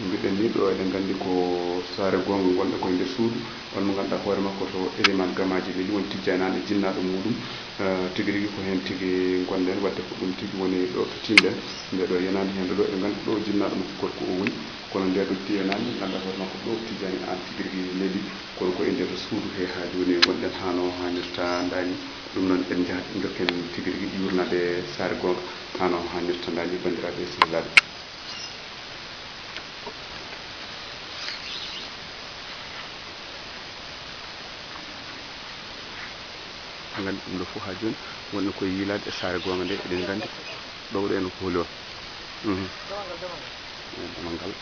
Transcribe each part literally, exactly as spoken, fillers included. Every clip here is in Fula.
Mbiɗen ni ɗo eɗen nganndi ko saare goonga ngonɗen koye nder suudu, on mo ngannduɗaa hoore makko to Elimaan Gamaaji Leli woni tijjaani aan e jinnaaɗo muuɗum. Eh, tigi rigi ko heen tigi ngonɗen, wadde ko ɗum tigi woni ɗo to tinɗen. Nde ɗo yenaande heen ɗo, eɗen nganndi ɗo jinnaaɗo makko gorko o woni, kono nde ɗo yenaande ngannduɗaa hoore makko ɗo tijjaani aan tigi rigi Leli, kono ko e nder suudu he haa jooni ngonɗen haa no haanirta ndaani. Ɗum noon en njahat njokken tigi rigi yuurnaade saare goonga haa no haanirta ndaani, banndiraaɓe sehilaaɓe. Nganndi ɗum ɗo fof haa jooni wonno koye yiilaade e saare goonga nde, eɗen nganndi ɗo ɗo en ko holi o. Mhm. Eyi, damal ngal.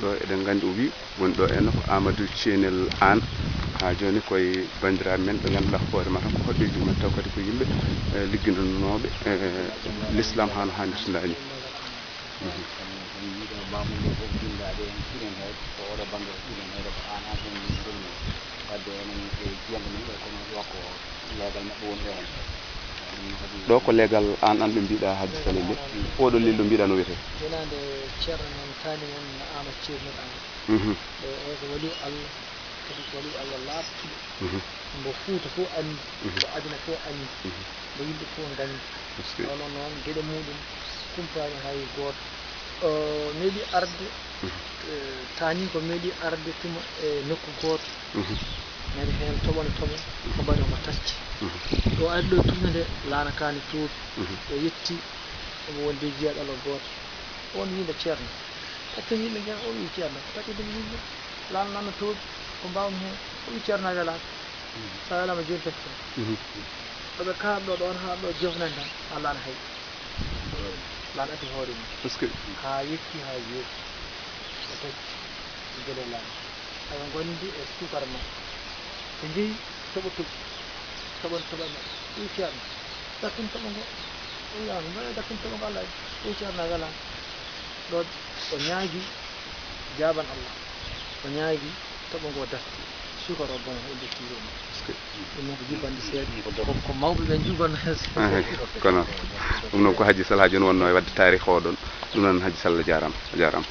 Ɗo eɗen nganndi o wi woni ɗo en ko Amadou Thienel Anne. Haa jooni koye banndiraaɓe men ɓe ngannduɗaa hoore ma tan ko hoɗɓeeji mumen taw kadi ko yimɓe, eh, ligginanooɓe, eh, l'islam haa no haanirta ndaani. Mhm. Kono kono yiiɗo baamu nde fof jinndaade en, ɓiren heen ko oɗo bannge, ɓiren heen ko aan, aan ɗum ɗum. Wadde enen e jiyannde men ɗo, kono ɗo ko leegal maɓɓe woni ɗo heen. Ɗum kadi ɗo ko leegal aan, aan ɓe mbiɗa Hajji Salel de. Oɗo lelɗo mbiɗa no wiyetee? Yenaande ceerno men, taani men, Amadou Ceerno Aan. Mhm. E, o ko waliyu Allah, kadi ko waliyu Allah laaɓtuɗo. Mhm. Mbo Fuuta fof anndi, mhm, ko aduna fof anndi, mhm, mbo yimɓe fof nganndi. Est-ce que? Kono noon, geɗe muuɗum kumpaani hay gooto. O meeɗi arde, mhm, eh, taani ko meeɗi arde tuma e nokku gooto. Mhm. Nani heen toɓo no toɓo, ko mbaɗi omo tacci. Mhm. O ari ɗo tuma nde laana kaa ne toobi. Mhm. O yetti, omo wondi e jiyaaɗo Allah gooto. On wiinde ceerno. Taccen yimɓe njeya, o wii ceerno, ko tacceten yimɓe. Laana nan no toobi, ko mbaawmi heen. O wii ceerno a welaaka. Mhm. So a welaama jooni taccen. Mhm. Ɗo ɓe kaar ɗo, ɗo on haa ɗo jofnen tan, haa laana hay. Laana addi hoore mum. Est-ce que? Haa yetti, haa yetti. O tacci. Geɗe laana. Aɓe ngondi e suukara makko. Ɓe njehi toɓo toɓo. Toɓo toɓo maɓɓe. Ɗum ceerno. Dappin toɓo ngo. O wiyaama, mbaɗa dappin toɓo ngo Allah. Ɗum ceerno a welaama. Ɗo o ñaagi jaaban Allah. O ñaagi toɓo ngo datti. Suukara o bono e nder tiiɗo mum. Ɗum noon ko jubbande seeɗa. Ko, ko mawɓe ɓe njuban. Ehe, kono ɗum noon ko Hajji Sal haa jooni wonnoo e waɗde taarih o ɗon. Ɗum noon Hajji Sal a jaaraama. A jaaraama.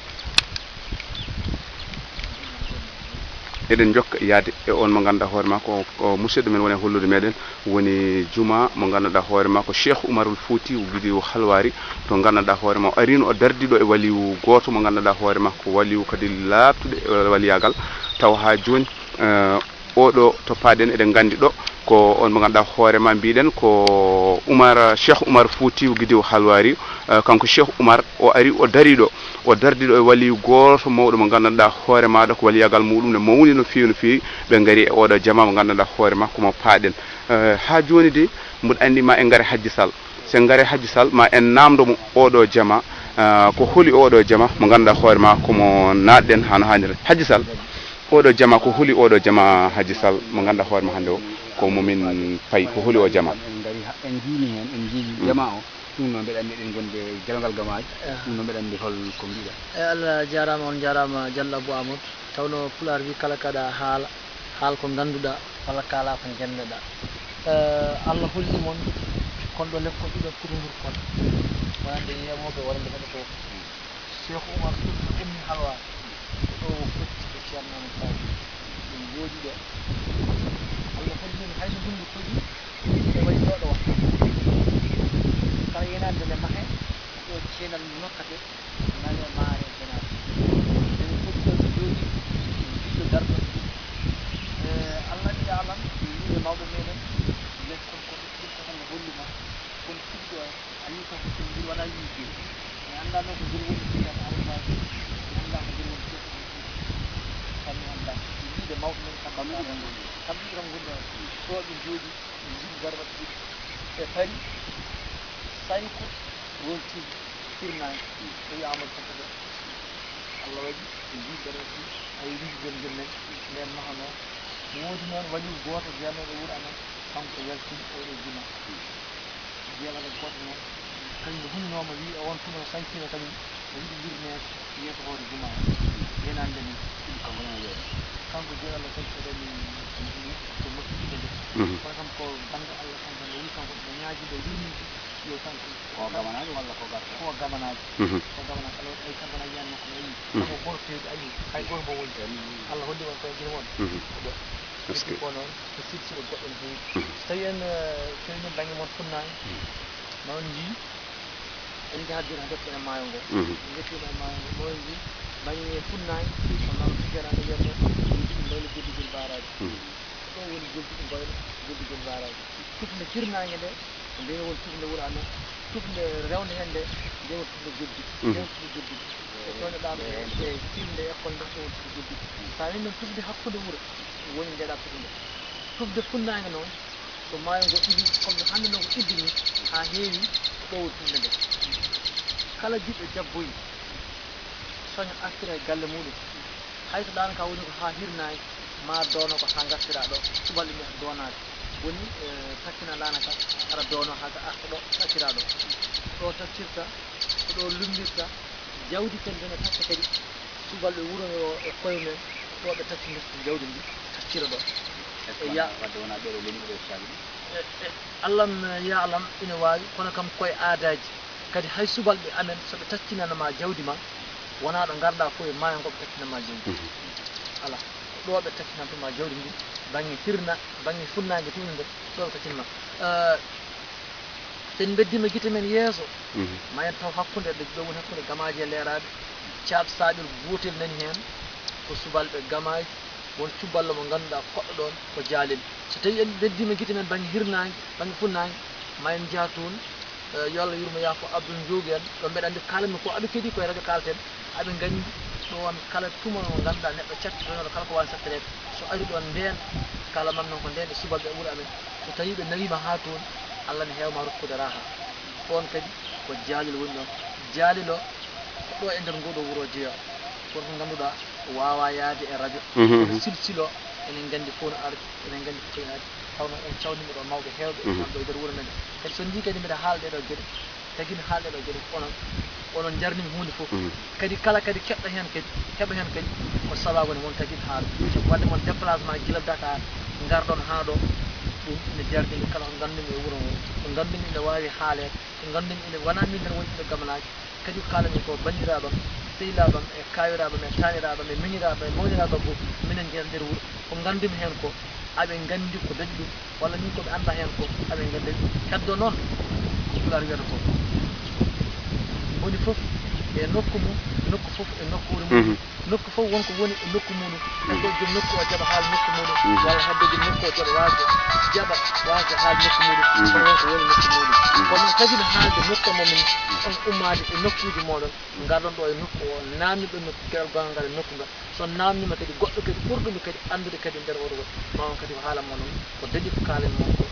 Eɗen njokka yaade e on mo ngannduɗaa hoore maa ko, ko musidɗo men woni e hollude meɗen, woni juma mo ngannduɗaa hoore maa ko Cheikh Oumarul Fouti Guidiou Halwari, to ngannduɗaa hoore maa o ariino o dardiiɗo e waliyu gooto mo ngannduɗaa hoore maa ko waliyu kadi laaɓtuɗo e waliyaagal, tawa haa jooni, eh, oɗo to paaɗen eɗen nganndi ɗo ko on mo ngannduɗaa hoore ma mbiɗen ko Oumar, Cheikh Oumar Foutiyou Guidiou Halwari, eh, kanko Cheikh Oumar o ari o dari ɗo, o dardi ɗo e waliyu gooto mawɗo mo ngannduɗaa hoore maaɗa ko waliyagal muɗum ne mawni no feewi no feewi, ɓe ngari e oɗo jama mo ngannduɗaa hoore ma ko mo paaɗen. Eh, haa jooni de mboɗo anndi ma en ngare Hajji Sall. So en ngare Hajji Sall ma en naamndo mo oɗo jama, eh, ko holi oɗo jama mo ngannduɗaa hoore ma ko mo naatɗen hano haaniri. Hajji Sall. Oɗo jama, ko holi oɗo jama, Hajji Sall, mo ngannduɗaa hoore ma hannde o, ko mo min payi, ko holi o jama? En ngari ha, en njiimi heen, en njiimi, mm, jama o, ɗum noon mbeɗa anndi eɗen ngondi e Gelngal Gamaaji, ah, ɗum noon mbeɗa anndi hol ko mbiɗa. E Allah jaaraama, on njaaraama, Jallo Abou Amadou. Tawno Pulaar wi kala kaɗa haala, haal ko ngannduɗaa, walla kaala ko njannduɗaa. Eh, Allah holli mon kon ɗo lekkol ɗiɗo pour ndur kon, wonande yeemooɓe, wonande heɗotooɓe. Cheikh Oumar Fouti no ummi Halwa, ko ɗo o fotti e Ceerno Amadou Fati. Ɗum jooɗi ɗo. Allah holli min hay so ndunngu toƴi, e waɗi ɗo ɗo watta. Kala yenaande nde mahe, ɗo ceenal nokkate, nane maare e jenaade. Nde ɓe fotti ɗo ɓe jooɗi, ɗum jiɗɗo darɗo. E, Allah ni alam, ɗum wiide mawɗo meɗen, lekkol ko ɗum ko tan no holli ma, kono tigi ɗo. A yii kam ko ngel wona yii ngel. Mi anndaa noon ko ngel woni fiyata Alfaaji. Mi anndaa ko ngel woni fiyata Alfaaji. Kam mi anndaa. Mi yiide mawɓe men kam. Kam mi yiide mawɓe men. Kam ɗiɗi kam ngonɗo ɗo. Ɗo ɓe njooɗi, ɓe njiɗi garɗo ɓe. Ɓe pari, sayi ko ronki firnaange. Ɓe wiya Amadou Saka ɗo. Allah waɗi, ɓe njiɗi garɗo ɓe. Ay, njiɗi ngel ngel men. Nden mahanoo. Woodi noon waliyu gooto jeyanooɗo wuro amen. Kanko yalti oɗo juma. Jeeɗaɗo goɗɗo noon, kañum ne hulinooma, wii o on tuma o sañciima kañum, O yiɗi wirneede yeeso hoore jumaa o, yenaande men. Kanko jeyi Allah tagi kadi mi ko moƴƴi inde nde. Mhm. Kono kam ko bannge Allah kanko ne woni kanko ene ñaagiiɗo wirninde yo kanko. Ko gamanaajo walla ko garta? Ko gamanaajo. Mhm. Ko gamanaajo. Alors, ay kanko na yiyaani makko, mi ayi. Mhm. Kanko gooto feewde, ayi, hay gooto mbo woni. Mhm. Allah holli on koye gila mon. Mhm. Ko ɗo. Est-ce que ko noon, ko silsila goɗɗo no heewi. Mhm. So tawi en, eh, so tawi min bannge mon funnaange, mhm, ma on njii, en njahat joni haa jokka e maayo ngo. Mhm. En njettiima e maayo ngo, ma on njii, bannge funnaange, ko noon tigi ana wiyatnoo, Goldi Mboylo, Goldi Gel Baaraaji. Mhm. Ɗo woni Goldi Mboylo, Goldi Gel Baaraaji. Tufnde hirnaange nde, nde woni tufnde wuro amen. Tufnde rewnde heen nde, nde woni tufnde Goldi. Mhm. Nde woni tufnde Goldi. Ko tooñoɗaa ɗo e, e filnde école nde, ɗo woni tufnde Goldi. So a wii noon tufnde hakkunde wuro, woni ndeɗaa tufnde. Tufnde funnaange noon, so maayo ngo ili, comme no hannde noon ko ilde ni, haa heewi, ko ɗo woni tufnde nde. Kala jiɗɗo jabboyi, soña artira e galle muɗum. Hay so laana ka woni ko haa hirnaange, ma doono ko haa ngartira ɗo, subalɓe mbiya doonaade. Woni, eh, taccina laana ka, aɗa doono haa ka arta ɗo, taccira ɗo. Ɗo taccirta, ko ɗo lummbirta, jawdi kadi ene tacca kadi. Subalɓe wuro ngo e koye men, ɗo ɓe taccinirta jawdi ndi, taccira ɗo. Est-ce que e ya- wadde wonaa ɓeɗo leli ɓeɗo caabi ɗum? E, e, Allam, ya Allam, ina waawi, kono kam koye aadaaji. Kadi hay subalɓe amen, so ɓe taccinana ma jawdi ma, wonaa ɗo ngarɗaa fof e maayo ngo ɓe taccinana ma jawdi. Mhm. Alaa. Ko ɗo ɓe taccinanta ma jawdi ndi, bannge hirna, bannge funnaange tun nde, ɗo ɓe taccinana ma. Eh, so en mbeddiima gite men yeeso, mhm, ma en taw hakkunde, ɗo woni hakkunde gamaaji e leeraaɓe, caaɗ saaƴol gootel nani heen, ko subalɓe gamaaji, won cuballo mo ngannduɗaa koɗɗo ɗoon ko Jaalel. So tawii en mbeddiima gite men bannge hirnaange, bannge funnaange, ma en njah toon, eh, yo Allah yurmo yaafo Abdoul Njogu en, ɗo mbeɗa anndi kaalanmi ko aɓe keɗii koye radio kaalten, aɓe nganndi ɗoon kala tuma mo ngannduɗaa neɗɗo catti toon, kala ko waawi sattireede. So ari ɗoon ndeen, kaalanmi noon ko ndeen e subalɓe e wuro amen. So tawii ɓe nawiima haa toon, Allah ne heewa ma rokkude raha. Ɗoon kadi ko Jaalel woni ɗoon. Jaalel o ko ɗo e nder ngoo ɗoo wuro jeyaa. Kono ko ngannduɗaa waawaa yahde e radio. Mhm, kono mhm. Silsilo, enen nganndi fof no arde, enen nganndi fof no arde. Tawnoo en calminiima ɗo mawɓe heewɓe, mhm, nan ɗo e nder wuro men. Kadi so njii kadi mbiɗa haala ɗee ɗoo geɗe, tagi mi haala ɗee ɗoo geɗe, onon, onon njarnimi huunde fof. Mhm. Kadi kala kadi keɓɗo heen kadi, heɓa heen kadi, ko sabaabu ne won tagi mi haala. Mhm. Sabu waɗde mon déplacement gila Dakar, ngarɗon haa ɗo, ɗum ina jarnimi kala ko nganndumi e wuro ngo, ko nganndumi ina waawi haaleede, ko nganndumi ina wonaa min tan woni ɓiɗɗo gamanaajo. Kadi ko kaalanmi ko banndiraaɓe am, sehilaaɓe am, e kaawiraaɓe am, e taaniraaɓe am, e miñiraaɓe am, e mawniraaɓe am fof, minen njeya nder wuro. Ko nganndumi heen ko, aɓe nganndi ko dañi ɗum, walla min ko ɓe anndaa heen ko, aɓe nganndi. Heddo noon, ko Pulaar wiyata ko, mboni fof e nokku mum, nokku fof e nokkuure mum. Mhm. Nokku fof won ko woni e nokku muɗum. Mhm. Heddo joom nokku o jaɓa haala nokku muɗum, mhm, walla heddo joom nokku o jaɓa waasde, jaɓa waasde haala nokku muɗum. Mhm. Kono won ko woni nokku muɗum. Mhm. Kono noon tagi mi haalde nokku mo min, on ummaade e nokkuuji mooɗon, ngarɗon ɗo e nokku o, naamniɗon nokku, geɗal gongal ngal e nokku ngal. So naamniima kadi goɗɗo kadi ɓurɗo mi kadi anndude kadi nder oɗo wuro, ma on kadi ko haala mon on, ko dañi ko kaalen mon ko,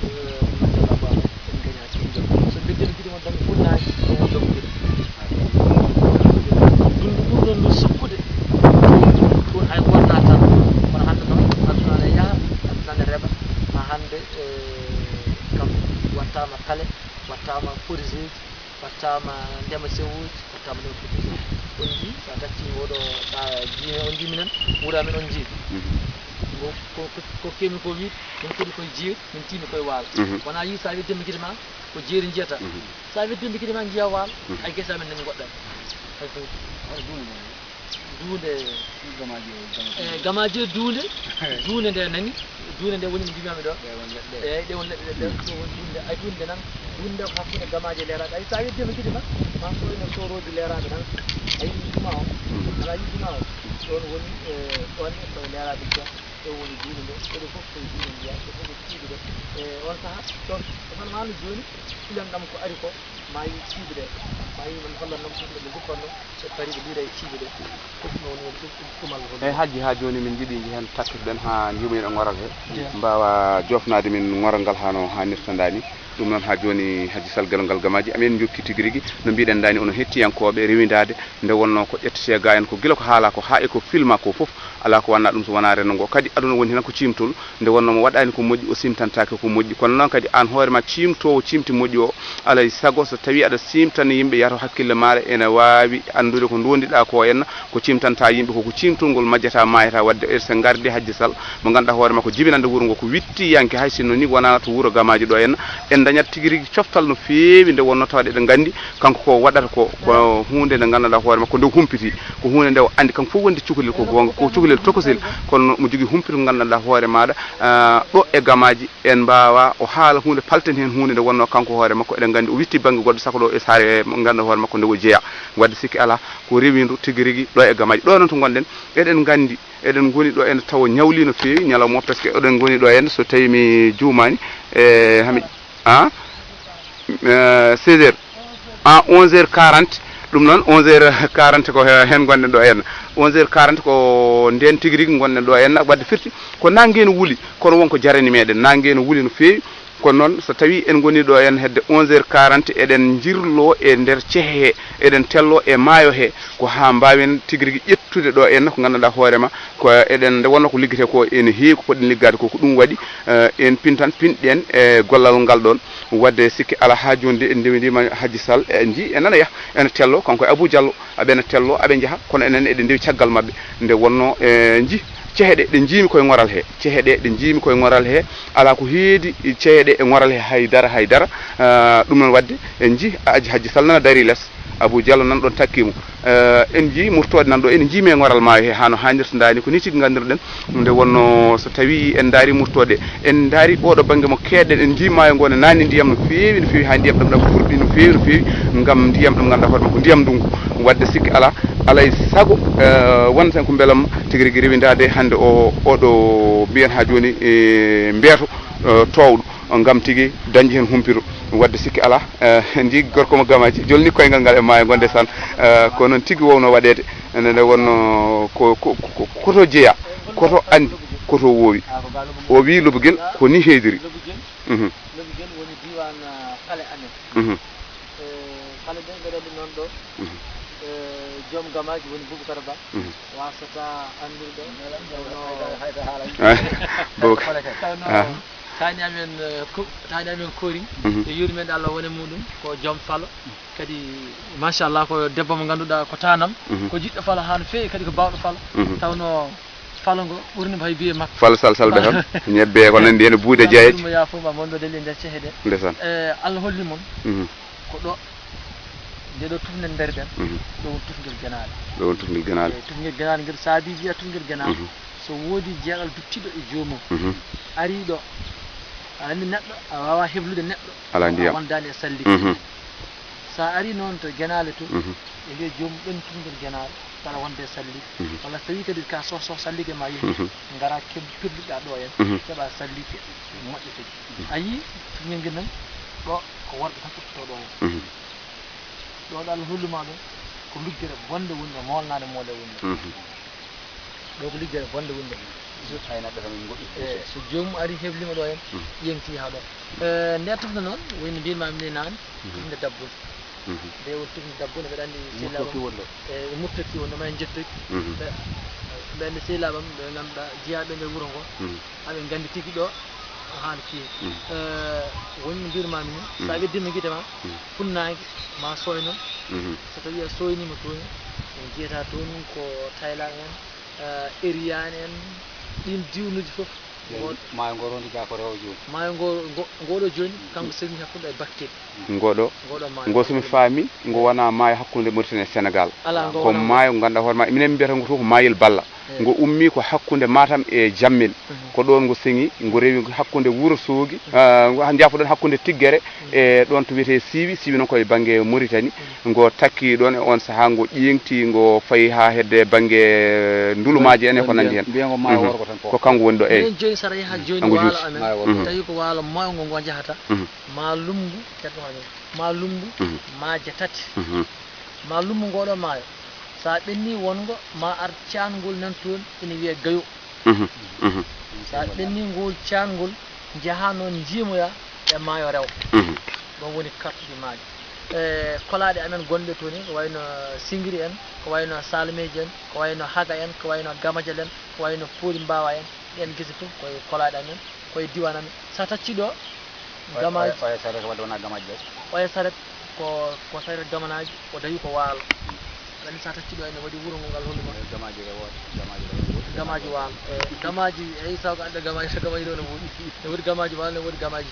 eh, machallah, ba, en gañaaki ɗum. So ɓe dañi gide mon dañi funnaange, ko won ɗon gide. Dundu ɓurɗo ndu sukkude, ɗum hay wonnaa tan. Kono hannde noon, aduna ne yaha, aduna ne reɓa. Haa hannde, eh, kam wattaama tale, wattaama poriseeji, wattaama ndema sewooji, wattaama ndema fotiiji. On njii, so a tacci oɗo, ɓa jiimi, on njii minen, wuro amen on njii. Mhm. Ko, ko, ko, ko keemi ko wiide, min keɗi koye jeeri, min tiimi koye waalo. Mhm. Wona yii, so a weddii gite ma, ko jeeri njiyata. Mhm. So a weddii gite ma, njiya waalo. Mhm. Ay gese amen nani goɗɗo. Hay ko, hay duunde. Duunde. Gamaaji e, gamaaji. Eh, gamaaji e duunde. Duunde nde nani. Duunde nde woni no mbiymi ɗo. Ɗe won leɗɗe. Eeyi, ɗe won leɗɗe ɗe. Mm. Ɗo woni duunde. Ay, duunde nan. Duunde ko hakkunde gamaaji e leeraaɓe. Ay, so a yeddiima gite ma, ma ko ene soorooji leeraaɓe nan. A yii juma o. Mm. Alaa yii juma o. Ɗoon woni, eh, ɗoon e koye leeraaɓe jeya. Ɗo woni duunde nde. Ɗo fof koye duunde nde jeya. Ɗo fof ko tiiɗude. E on sahaa, ɗoon, ko hono maa no jooni, ilam ɗam ko ari ko. Maayi sibude, maayi men hollan noon ɗum ɓe nguppanno, so tawi ɓe liira e sibude, ɗum ɗum woni ɗum, ɗum ɗumal woni. Eeyi, Hajji, haa jooni min njiɗi nji heen takkitoɗen haa njiimuyen e ŋoral he. Jeya. Mbaawa joofnaade min ŋoral ngal haa no haanirta ndaa ni. Ɗum noon, haa jooni, Hajji Sal, Gelongal Gamaaji, amen njokki tigi rigi, no mbiɗen dani, onon hettiyankooɓe, rewindaade nde wonnoo ko ƴettetee ga en ko gila ko haalaa ko haa e ko filmaa ko fof, alaa ko wannaa ɗum so wonaa renndo ngo. Kadi aduna woni heen ko ciimtol, nde wonnoo mo waɗaani ko moƴƴi, o simtantaake ko moƴƴi. Kono noon kadi, aan hoore ma ciimtoowo ciimti moƴƴi o, alaa e sago so tawii aɗa siimtana yimɓe, yato hakkille maaɗa ene waawi anndude ko ndondiɗaa ko en, ko ciimtanta yimɓe ko, ko ciimtol ngol majjata, maayata. Waɗde, e so ngardi, Hajji Sal, mo ngannduɗaa hoore makko jibinande wuro ngo, ko wittiyanke, hay sinno ni wonaa to wuro Gamaaji ɗo en, en dañat tigi rigi coftal no feewi, nde wonnoo tawde eɗen nganndi kanko ko waɗata ko, ko huunde nde ngannduɗaa hoore makko nde o humpiti, ko huunde nde o anndi kanko fof wonde cukalel ko goonga, ko cukalel tokosel, kono mo jogii humpito ngannduɗaa hoore maaɗa, ah, ɗo e Gamaaji, en mbaawa o haala huunde, palten heen huunde nde wonnoo kanko hoore makko, eɗen nganndi o witti bannge goɗɗo, saka ɗo e saare mo ngannduɗaa hoore makko nde o jeyaa. Waɗde sikki alaa, ko rewindu tigi rigi ɗo e Gamaaji. Ɗo noon to ngonɗen, eɗen nganndi, eɗen ngoni ɗo en tawa ñawli no feewi ñalawma o, parce que eɗen ngoni ɗo en, so tawii mi juumaani, e hami, ah, eh, seize heures, ah, onze heures quarante, ɗum noon, onze heures quarante ko he-, heen ngonɗen ɗo en. Onze heures quarante ko ndeen tigi rigi ngonɗen ɗo en, waɗde firti ko nannge no wuli, kono won ko jarani meɗen, nannge no wuli no feewi. Kono noon, so tawii en ngonii ɗo en hedde onze heures quarante, eɗen njirloo e nder cehe he, eɗen telloo e maayo he, ko haa mbaawen tigi rigi ƴettude ɗo en ko ngannduɗaa hoore ma, ko eɗen, nde wonnoo ko liggetee ko ene heewi ko poɗɗen liggaade ko, ko ɗum waɗi, eh, en pintan, pinɗen e gollal ngal ɗoon. Waɗde sikki alaa, haa jooni de en ndewindiima Hajji Sal, e njii e nana yah, ene telloo kanko e Abou Diallo, aɓe ene telloo, aɓe njaha, kono enen eɗen ndewi caggal maɓɓe. Nde wonnoo, e njii cehe ɗe, ɗe njiimi koye ŋoral he, cehe ɗe, ɗe njiimi koye ŋoral he, alaa ko heedi cehe ɗe e ŋoral he hay dara, hay dara. Ah, ɗum noon waɗde, en njii Aji Hajji Sal nana darii les, Abou Diallo nan ɗoon takkii mo. Eh, en njii murtooɗe nan ɗo, ene njiimi e ŋoral maayo he, haa no haanirta ndaa ni, ko nii tigi nganndirɗen. Nde wonnoo so tawii en ndaarii murtooɗe, en ndaarii oo ɗo bannge mo keedɗen, en njii maayo ngo ne naatni ndiyam no feewi, no feewi, haa ndiyam ɗam ɗam furɗi no feewi, no feewi, ngam ndiyam ɗam ngannduɗaa hoore makko ndiyam ndunngu. Waɗde sikki alaa, alaa e sago, eh, wonta ko mbelam tigi rigi rewindaade hannde o, oo ɗo mbiyen haa jooni, e mbeeto, eh, toowɗo, ngam tigi dañde heen humpito. Waɗde sikki alaa, eh, en njii gorko mo Gamaaji jolni koyngal ngal e maayo ngo, ndeysaan, eh, ko noon tigi wowno waɗeede. Ene nde wonnoo ko, ko, ko, ko to jeyaa, ko to anndi, ko to woowi. O wii Lobugel ko nii heediri. Mhm. Lobugel woni diiwaan, ah, Pale amen. Mhm. Eh, Pale ɓe mbeɗa ɗum noon ɗo. Mhm. Eh, joom Gamaaji woni Boubacar Ba. Mhm. Wasata anndirɗo. Eh, Boubacar. Tawno, ah, taani amen, eh, ko, taani amen Kori. Mhm. E yurmeende Allah wone muɗum, ko joom Falo. Kadi, machallah, ko debbo mo ngannduɗaa ko taanam, mhm, ko jiɗɗo Falo haa no feewi, kadi ko baawɗo Falo. Mhm. Tawno Falo ngo ɓurni mo hay biye makko. Falo Sal, Salɓe tan. Ñebbe ko nanndi heen, buuɗe jeyeeje. Mo yaa fof ma mon ɗo deli e nder cehe ɗe. Ndeysaan. Eh, Allah holli mon. Mhm. Ko ɗo, nde ɗo tufnde ndarɗen, mhm, ɗo woni tufngel Genaale. Ɗo woni tufngel Genaale. Eh, tufngel Genaale ngel saabii wiya tufngel Genaale. Mhm. So woodii jeeɗal duttiiɗo e joomum, mhm, arii ɗo, a anndi neɗɗo, a waawaa heblude neɗɗo, alaa ndiyam, a wondaani e salliiɓe. Mhm. So a arii noon to Genaale to, mhm, ɓe mbiya joomum ɓen tufngel Genaale, kala wonde e salliiɓe. Mhm. Walla so tawii kadi ka soh soh salliiɓe ma yehi, mhm, ngara kem-, pirliɗaa ɗo en, mhm, keɓa salliiɓe moƴƴo kadi. Mhm. A yii, tufngel ngel nan, ɗo ko worɓe tan uttotoo ɗo en. Mhm. Ɗo ɗo Allah hollu ma ɗo, ko luggere bonde woni ɗo, moolnaade moole woni ɗo. Mhm. Ɗo ko liggere bonde woni ɗo. So tawi neɗɗo tan en ngoɗɗi. Eh, so joomum ari heblima ɗo en, mm, ƴeŋti haa ɗo. Eh, nde tufnde noon, woni no mbiyatmi ni naane, mm, tufnde dabbunde. Mm. Nde woni tufnde dabbunde, mbeɗa anndi sehilaaɓe am woni ɗo. Eh, e Murtaki woni ɗo, ma en njettoy. Mm. Ɓe, ɓe anndi sehilaaɓe am, ɓe ngannduɗaa jiyaaɓe nder wuro ngo. Mm. Aɓe nganndi tigi ɗo, ko haali fii. Mm. Eh, woni no mbirmaami ni, so a, mm, weddima gite ma, mm, funnaange ma sooyno. Mhm. So tawii a sooyniima toon, en njiyata toon ko Taylaan en, eh, Eriyaan en, ɗiin diwnuuji fof. Maayo ngo rondi ga ko rewo jooni. Maayo ngo, ngo, ngoɗo jooni, mm, kanko sirni hakkunde e Bakkeri. Ngoɗo, ngoɗo maayo ngo, so mi faami, ngo wonaa maayo hakkunde Mauritanie e Sénégal. Alaa, ngo ko wonaa ngo. Maayo ngo ngannduɗaa hoore ma, minen mbiyata ngo to ko Maayel Balla. Eey. Ngo ummii ko hakkunde Matam e Jammel. Mhm. Ko ɗoon ngo seŋi, ngo rewi hakkunde Wuro Soogi, mhm, ah, ngo jaafoɗon hakkunde Tiggere, mhm, e ɗoon to wiyetee Siiwi. Siiwi noon ko e bannge Mauritanie. Mhm. Ngo takki ɗoon e oon sahaa, ngo ƴeeŋti, ngo fayi haa hedde bannge Ndulumaaji en e ko nanndi heen. Mbiya ngo maayo, mhm, worgo tan ko. Ko kanko woni ɗo, eey. Minen jooni, so a yehii haa, mhm, jooni waalo amen, maayo worgo, mhm, tawi ko waalo mawngo ngo njahata. Mhm. Maa lunngu, keɗoɗaa, maa lunngu, mhm, maaje tati. Mhm. Maa lunngu ngoɗo maayo. So a ɓennii wonngo, maa ar caangol nan toon, ina wiyee Gayo. Mhm, mhm. So a ɓennii ngol caangol, njahaa noon njiimoyaa, e maayo rewo. Mhm. Ɗon woni kartuɗi maayo. E kolaaɗe amen gonɗe toon, ko wayno Singiri en, ko wayno Salmeeji en, ko wayno Haga en, ko wayno Gamajal en, ko wayno Pooli Mbaawa en, ɗeen gese fof koye kolaaɗe amen, koye diiwaan amen. So a taccii ɗo, Oya, Gamaaji, oya, oya saret ko wadde wonaa Gamaaji ɓe? Oya saret ko, ko saret Gamanaaji, o dañi ko waalo. Aɗa anndi so a taccii ɗo ene waɗi wuro ngo ngal holluma? Eyi, Gamaaji e Wo-, Gamaaji e Wo-, Gamaaji waalo. Eyi, Gamaaji, eyi, saw ko adda Gamaaji, so Gamaaji ɗo no woodi. Ne woodi Gamaaji waalo, ne woodi Gamaaji